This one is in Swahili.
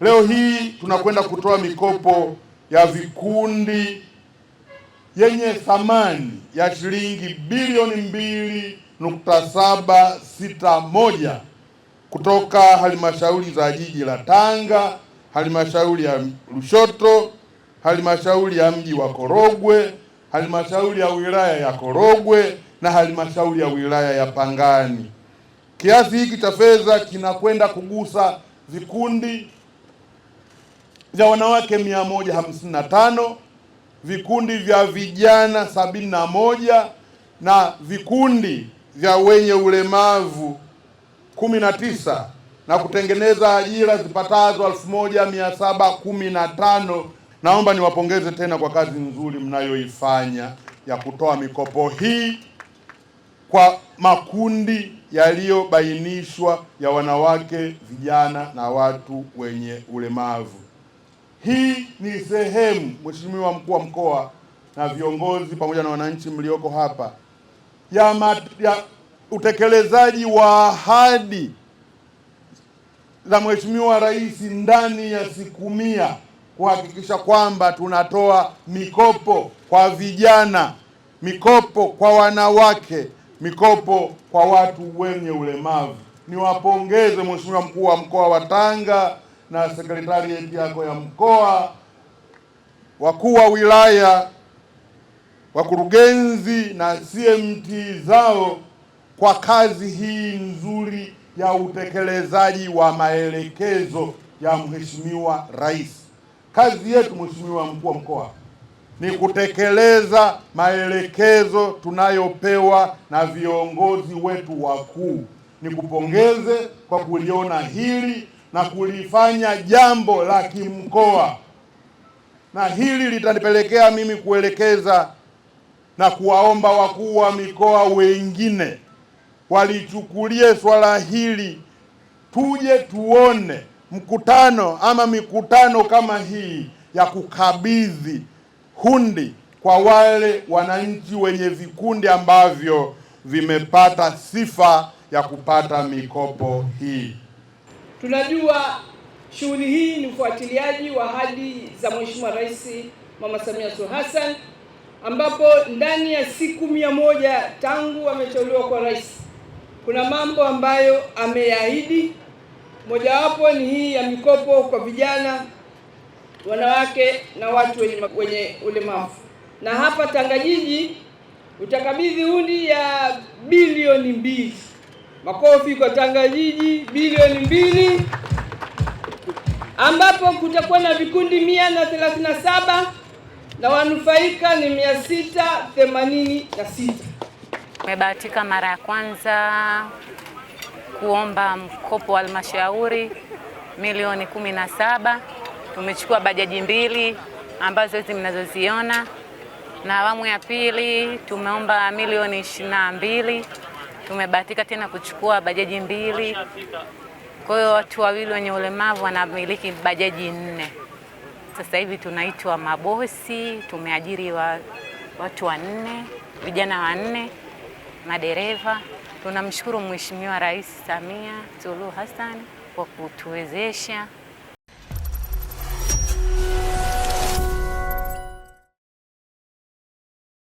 Leo hii tunakwenda kutoa mikopo ya vikundi yenye thamani ya shilingi bilioni 2.761 kutoka halmashauri za jiji la Tanga, halmashauri ya Lushoto, halmashauri ya mji wa Korogwe, halmashauri ya wilaya ya Korogwe na halmashauri ya wilaya ya Pangani. Kiasi hiki cha fedha kinakwenda kugusa vikundi vya wanawake 155, vikundi vya vijana 71 na vikundi vya wenye ulemavu 19 na kutengeneza ajira zipatazo 1715. Naomba niwapongeze tena kwa kazi nzuri mnayoifanya ya kutoa mikopo hii kwa makundi yaliyobainishwa ya wanawake, vijana na watu wenye ulemavu. Hii ni sehemu, Mheshimiwa Mkuu wa Mkoa na viongozi pamoja na wananchi mlioko hapa, ya utekelezaji wa ahadi za Mheshimiwa Rais ndani ya siku 100 kuhakikisha kwamba tunatoa mikopo kwa vijana, mikopo kwa wanawake, mikopo kwa watu wenye ulemavu. Niwapongeze Mheshimiwa Mkuu wa Mkoa wa Tanga na sekretarieti yako ya mkoa, wakuu wa wilaya, wakurugenzi na CMT zao kwa kazi hii nzuri ya utekelezaji wa maelekezo ya Mheshimiwa Rais. Kazi yetu Mheshimiwa Mkuu wa Mkoa ni kutekeleza maelekezo tunayopewa na viongozi wetu wakuu. Nikupongeze kwa kuliona hili na kulifanya jambo la kimkoa, na hili litanipelekea mimi kuelekeza na kuwaomba wakuu wa mikoa wengine walichukulie swala hili, tuje tuone mkutano ama mikutano kama hii ya kukabidhi hundi kwa wale wananchi wenye vikundi ambavyo vimepata sifa ya kupata mikopo hii. Tunajua shughuli hii ni ufuatiliaji wa ahadi za Mheshimiwa Rais Mama Samia Suluhu Hassan, ambapo ndani ya siku 100 tangu ameteuliwa kwa rais kuna mambo ambayo ameyaahidi. Mojawapo ni hii ya mikopo kwa vijana, wanawake na watu wenye ulemavu. Na hapa Tanga Jiji utakabidhi hundi ya bilioni 2. Makofi kwa Tanga Jiji, bilioni 2, ambapo kutakuwa na vikundi 137 na wanufaika ni 686. Nimebahatika mara ya kwanza kuomba mkopo wa halmashauri milioni 17. Tumechukua bajaji 2 ambazo hizi mnazoziona, na awamu ya pili tumeomba milioni 22. Tumebahatika tena kuchukua bajaji 2. Kwa hiyo watu wawili wenye ulemavu wanamiliki bajaji 4. Sasa hivi tunaitwa mabosi, tumeajiri watu 4, vijana 4, madereva. Tunamshukuru Mheshimiwa Rais Samia Suluhu Hassan kwa kutuwezesha.